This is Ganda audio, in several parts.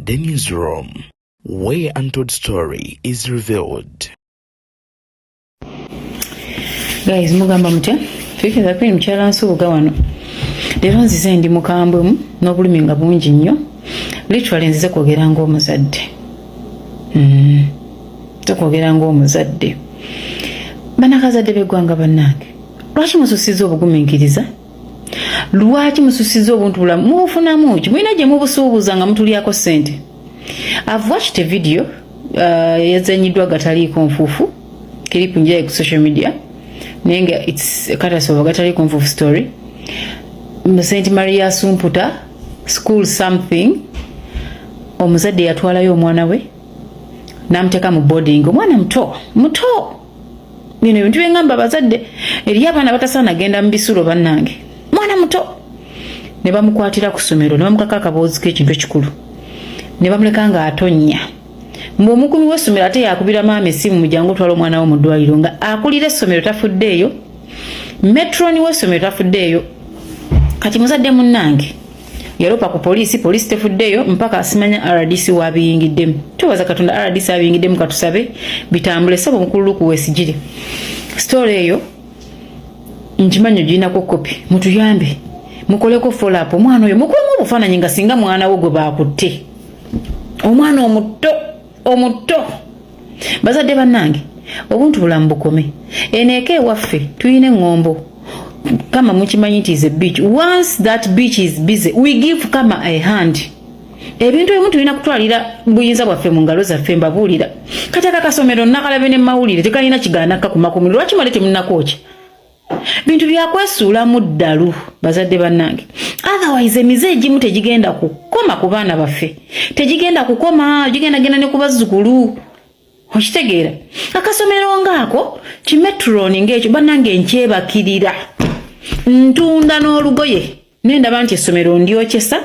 The newsroom, where untold story is revealed. Guys, mugamba mutya? Fifi the Queen mukyala Nsubuga wano. Leero nzize ndi mukambwemu n'obulumi nga bungi nnyo. Literally nzize kwogera ng'omuzadde. Nzize kwogera ng'omuzadde. Banakazadde b'eggwanga bannange, lwaki musussizza obugumiikiriza? Lwaki musussizza obuntu bulamu? Mubufunamu ki? Mulina gye mubusuubuza nga mutulyako ssente? I've watched a video yazanyiddwa Gataliiko Nfuufu, clip njaye ku social media, naye nga it's a courtesy of Gataliiko Nfuufu story. Mu St Maria Sumputa school something, omuzadde yatwalayo omwana we n'amuteeka mu boarding, omwana muto muto. Bino ebintu byengamba abazadde, eri abaana batasaana genda mu bisulo bannange. Mwana muto ne bamukwatira ku ssomero ne bamukaka akaboozi k'ekintu ekikulu ne bamuleka ng'atonnya. Mbu omukuumi w'essomero ate yakubira maama essimu, mujangu otwala omwana wo mu ddwaliro, nga akulira essomero tafuddeeyo, matron w'essomero tafuddeeyo. Kati muzadde munnange yalopa ku poliisi, poliisi tefuddeeyo mpaka asimanya RDC wabiyingiddemu. Twebaza Katonda RDC abiyingiddemu, katusabe bitambule. Saba omukulu Luku Wesigire, story eyo nkimanyi ogirinako kopi, mutuyambe mukoleko follow up. Omwana oyo mukubemu obufaananyi nga singa mwana wo gwe bakutte, omwana omuto omuto. Bazadde bannange, obuntu bulamu bukome. Eno eka ewaffe tulina eŋŋombo kama mukimanyi nti is a beach. Once that beach is busy, we give kama a hand. Ebintu ebimu tulina kutwalira buyinza bwaffe mu ngalo zaffe. Mbabuulira, kati aka kasomero nakalabe ne mawulire tekalina kigaana kakumakumuli. Lwaki mwali temunakwokya? Bintu byakwesuulamu ddalu, bazadde bannange. Otherwise emize egimu tegigenda kukoma ku baana baffe, tegigenda kukoma, gigenda genda ne ku bazzukulu. Okitegeera? Akasomero ngaako ki matron ngaekyo, bannange, nkyebakirira, ntunda n'olugoye nendaba nti essomero ndyokyesa,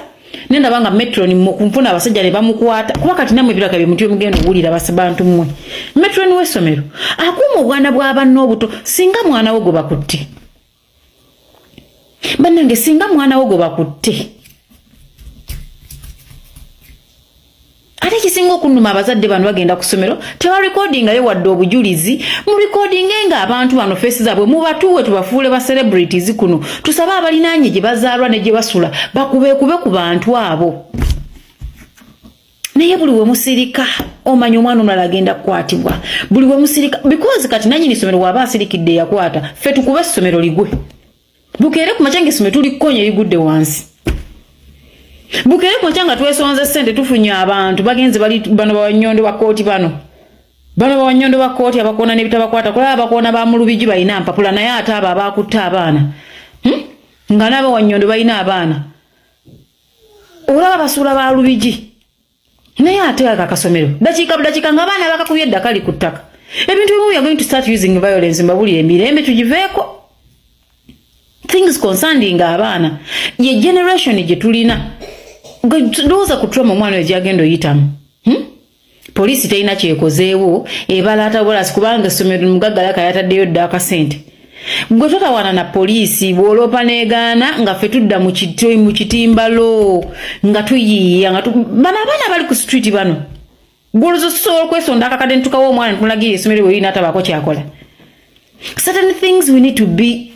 nendaba nga matron mukunfuna abasajja ne bamukwata. Kuba kati nammwe ebiraka bye mutyo mugenda owulira bantu mmwe. Matron w'essomero akuuma obwana bw'abanna obuto. Singa mwana wo gwe bakutte, bannange, singa mwana wo gwe bakutte. Ate ekisinga okunnuma, abazadde bano bagenda ku ssomero tebarekodingayo wadde obujulizi. Murekodinge nga abantu bano face zaabwe mubatuwe, tubafuule ba celebrities kuno. Tusabe abalinaanye gye bazaalwa ne gye basula bakubeekube ku bantu abo. Naye buli we musirika, omanya omwana omulala agenda kukwatibwa. Buli we musirika, because kati nanyini ssomero bw'aba asirikidde yakwata, ffe tukube essomero ligwe. Bukeere ku makya ng'essomero tulikkonya erigudde wansi. Bukeere ku makya nga twesonze ssente, tufunye abantu bagenze bali bano bawanyondo ba kkooti, bano bawanyondo ba kkooti abakoona n'ebitabakwata. Kulaba abakoona ba mu Lubigi balina mpapula, naye ate abo abakutte abaana, Nga n'abawanyondo balina abaana, olaba basuula ba Lubigi, naye ate ako akasomero dakiika budakiika nga abaana bakakubye eddaka li ku ttaka. Ebintu ebimu we are going to start using violence. Mbabulire, emirembe tugiveeko. Things concerning abaana, ye generation gye tulina, ndowooza ku trauma omwana oyo gyagenda oyitamu, Poliisi terina kyekozeewo, ebalaata bulasi kubanga essomero mugaggalaka yataddeyo dda akasente. Gwe totawaana na poliisi, bw'oloopa neegaana nga ffe tudda mu kitimbalo nga tuyiiya nga bano abaana bali ku street bano. Gwolozo tusobola okwesonda akakadde netukawa omwana netumulagira essomero bwe lirina atabaako kyakola. Certain things we need to be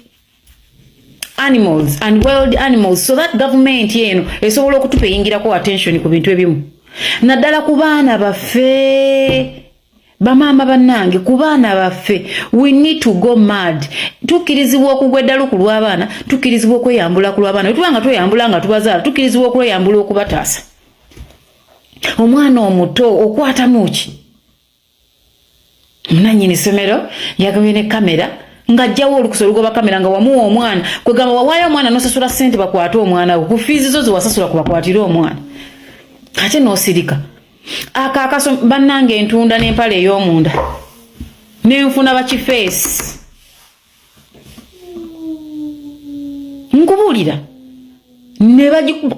animals and wild animals so that government eno esobola okutupeyingirako attention ku bintu ebimu, naddala ku baana baffe. Bamaama bannange, ku baana baffe we need to go mad. Tukkirizibwa okugwa eddalu ku lw'abaana, tukkirizibwa okweyambula ku lw'abaana. Bwe tuba nga tweyambula nga tubazaala, tukkirizibwa okweyambula okubataasa. Omwana omuto okwatamu ki? Munannyini ssomero yagabye ne kamera ng'ajjawo olukusa olugoba kamera nga wamuwa omwana. Kwegamba wawaayo omwana n'osasula ssente bakwate omwana wo ku fiizi zo zewasasula kubakwatire omwana, ate n'osirika. Ako akaso, bannange, entunda n'empale ey'omunda nenfuna bakifeesi. Nkubuulira,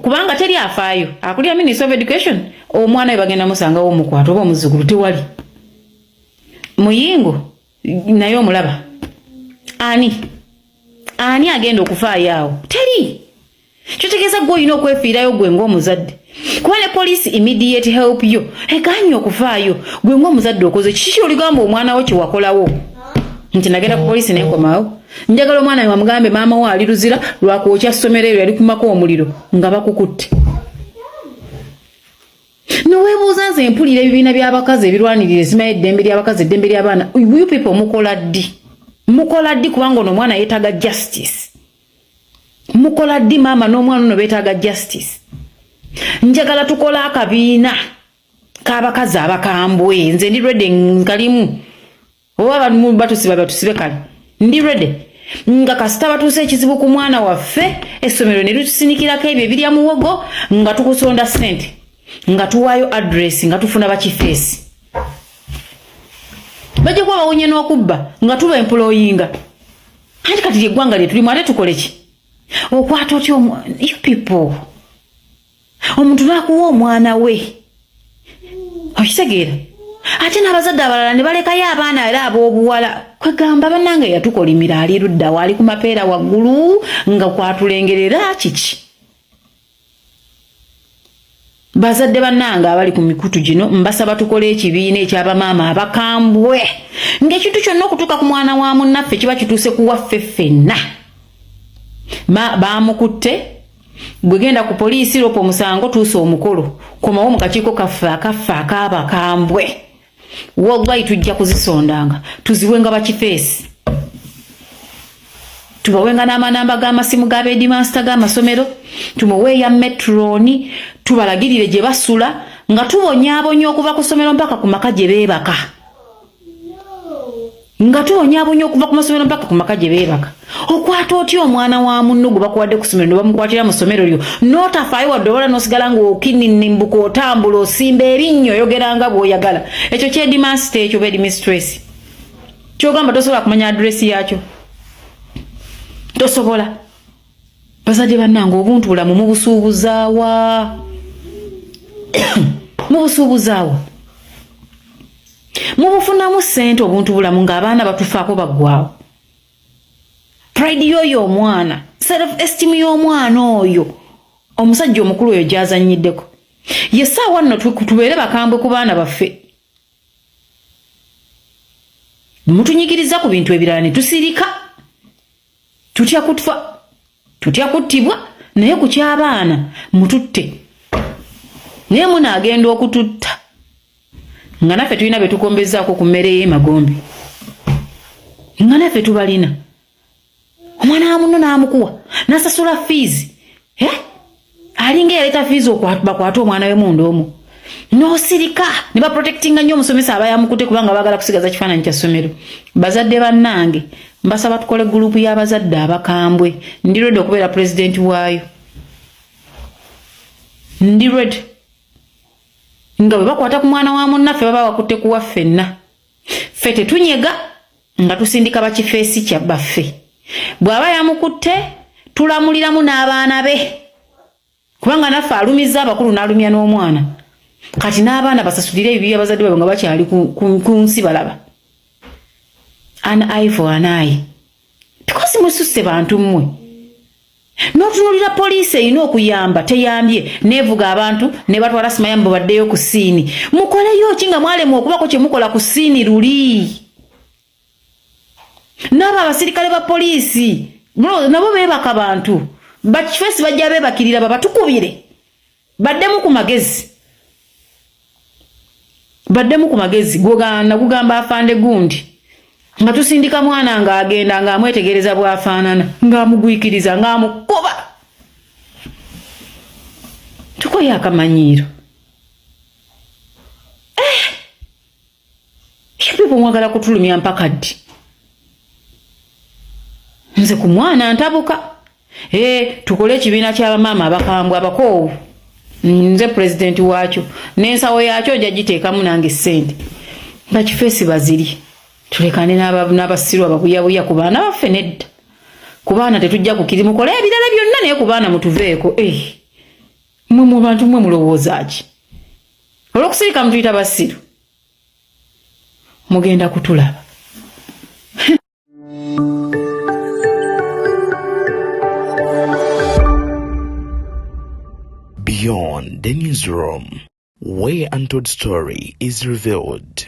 kubanga teri afaayo akulira Ministry of Education. Omwana we bagenda musangawo omukwata oba omuzzukulu, tewali muyingo naye omulaba ani ani agenda okufaayo awo? Teri. Kyotegeeza gwe olina okwefiirayo gwe ng'omuzadde, kubanga Kuba ne poliisi immediate help yo eganye okuvaayo. Gwe ng'omuzadde okoze kiki oligamba omwana wo kyewakolawo nti nagenda ku poliisi nenkomawo? Njagala omwana we amugambe maama wo ali Luzira lwakwokya ssomero eryo yalikumako omuliro nga bakukutte. Neweebuuza nze mpulira ebibiina by'abakazi ebirwanirira esimayo eddembe ly'abakazi, eddembe ly'abaana. You people mukola ddi? Mukola ddi? Kubanga ono omwana yeetaaga justice. Mukola ddi? Maama n'omwana ono beetaaga justice. Njagala tukole akabiina k'abakazi abakambwe. Nze ndi ready, nkalimu. Oba batusiba batusibe, kale ndi ready. Nga kasita batuuse ekizibu ku mwana waffe, essomero ne lutusinikirako ebyo ebirya muwogo, nga tukusonda ssente, nga tuwaayo address, nga tufuna bakifeesi bajja kuba bawonye n'okubba, nga tuba employinga. Anti kati lyeggwanga lye tulimu, ate tukole ki? Okwata otya you people omuntu n'akuwa omwana we? Okitegeera? Ate n'abazadde abalala ne balekayo abaana era ab'obuwala. Kwegamba bannange yatukolimira ali luddawo, ali ku mapeera waggulu nga kwatulengerera kiki? Bazadde bannange abali ku mikutu gino, mbasaba tukole ekibiina ekyabamaama abakambwe, ng'ekintu kyonna okutuuka ku mwana wa munnaffe kiba kituuse ku waffe ffenna. Baamukutte, bwe genda ku poliisi, lopa omusango, tuusa omukolo, komawo mu kakiiko kaffe akaffe akaabakambwe. Wallahi tujja kuzisondanga tuziwenga bakifeesi, tubawenga n'amanamba g'amasimu g'aba headmaster g'amasomero, tumuweeya matron, tubalagirire gye basula, nga tubonyaabonya okuva ku ssomero mpaka ku maka gye beebaka, nga tubonyaabonya okuva ku masomero mpaka ku maka gye beebaka. Okwata otya omwana wa munno gwe bakuwadde ku ssomero ne bamukwatira mu ssomero lyo, n'otafaayo wadde obala, n'osigala ng'okininimbuka, otambula, osimba erinnyo, oyogera nga bw'oyagala? Ekyo kye headmaster, ekyo ba headmistress kyogamba tosobola kumanya address yakyo, tosobola. Bazadde bannange, obuntu bulamu mubusuubuzaawa? Mubusuubuzaawa? Mubufunamu ssente? Obuntu bulamu ng'abaana batufaako baggwawo. Pride y'oyo omwana, self esteem y'omwana oyo, omusajja omukulu oyo gy'azannyiddeko. Ye ssaawa nno tubeere bakambwe ku baana baffe. Mutunyigiriza ku bintu ebirala ne tusirika, tutya kutfa, tutya kuttibwa, naye ku ky'abaana mututte. Naye munaagenda okututta nga naffe tulina be tukombezaako ku mmere y'emagombe, nga naffe tubalina. Omwana wa munno n'amukuwa n'asasula fiizi, eh? Alinga eyaleeta fiizi bakwate omwana we munda omwo, n'osirika ne baprotectinga nnyo omusomesa aba yamukute, kubanga baagala kusigaza kifaananyi kya ssomero. Bazadde bannange, mbasaba tukole group y'abazadde abakambwe. Ndi ready okubeera pulezidenti waayo, ndi ready. Nga bwe bakwata ku mwana wa munnaffe, baba bakutte kuwa ffenna. Ffe tetunyega, nga tusindika bakifeesi kya baffe. Bw'aba yamukutte, tulamuliramu n'abaana be, kubanga naffe alumiza abakulu n'alumya n'omwana. Kati n'abaana basasulire ebibi abazadde baabwe nga bakyali ku nsi balaba. An eye for an eye, because mususse bantu mmwe. N'otunuulira poliisi erina okuyamba, teyambye, neevuga abantu ne batwala simayambo baddeyo ku scene. Mukoleyo ki nga mwalemwa okubako kye mukola ku scene luli? N'abo abasirikale ba poliisi nabo beebaka bantu. Bakifeesi bajja beebakirira, babatukubire, baddemu ku magezi, baddemu ku magezi. Gwogana gugamba afande gundi nga tusindika mwana ng'agenda ng'amwetegereza bw'afaanana, ng'amugwikiriza, ng'amukuba. Tukoye akamanyiiro. Eh! People mwagala kutulumya mpaka ddi? Nze ku mwana ntabuka. Eh, tukole ekibiina ky'abamaama abakambwe abakoowu. Nze pulezidenti waakyo, n'ensawo yaakyo nja giteekamu nange ssente. Bakifeesi baziri, tulekane n'abasiru ababuyabuya ku baana baffe. Nedda, ku baana tetujja kukiri. Mukole ebirala byonna, naye ku baana mutuveeko. Eh, mwe mu bantu mwe mulowooza ki? Olw'okusirika mutuyita basiru, mugenda kutulaba. Beyond the newsroom, where untold story is revealed.